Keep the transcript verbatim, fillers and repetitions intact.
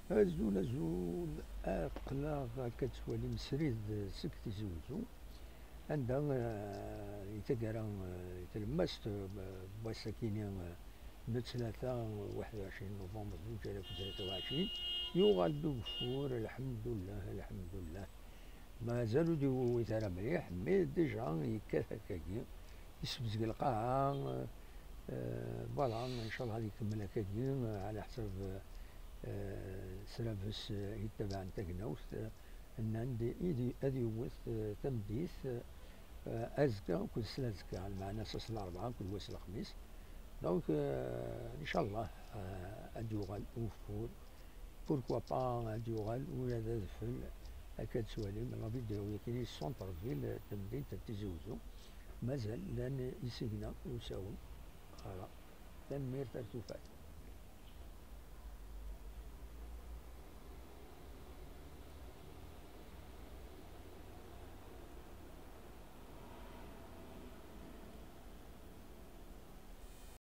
Azul, azul, aql-aɣ akka d-tettwalim srid seg Tizi Uzzu, anda, eh, i taggara, eh, i tlemmast, eh, n wass-akini, eh, n ttlata, waḥed u ɛecrin novembre, zuǧ alaf u tlata u ɛecrin, yuɣal-d ugeffur, lḥemdullah, lḥemdullah. Mazal ur d-iwwit ara mliḥ, mais déjà yekkat akkagi, yessebzeg lqaɛa, eh, voilà, ncallah ad ikemmel akkagi, eh, ɛla ḥsab, eh, srabes, eh, yettabaɛen tagnawt, eh, nnan-d i di-, ad yewwet, eh, tameddit, eh, azekka akked s lazekka, lmeɛna s ass n larebɛa akked wass n lexmis. Donc, eh, ncallah, eh, ad d-yuɣal ugeffur. Pourquoi pas ad d-yuɣal ula d adfel, akka d-tettwalim la vidéo-yagi, centre-ville n temdint n Tizi Uzzu. Mazal llan isigna ur sawin ara. Tanemmirt, ar tufat.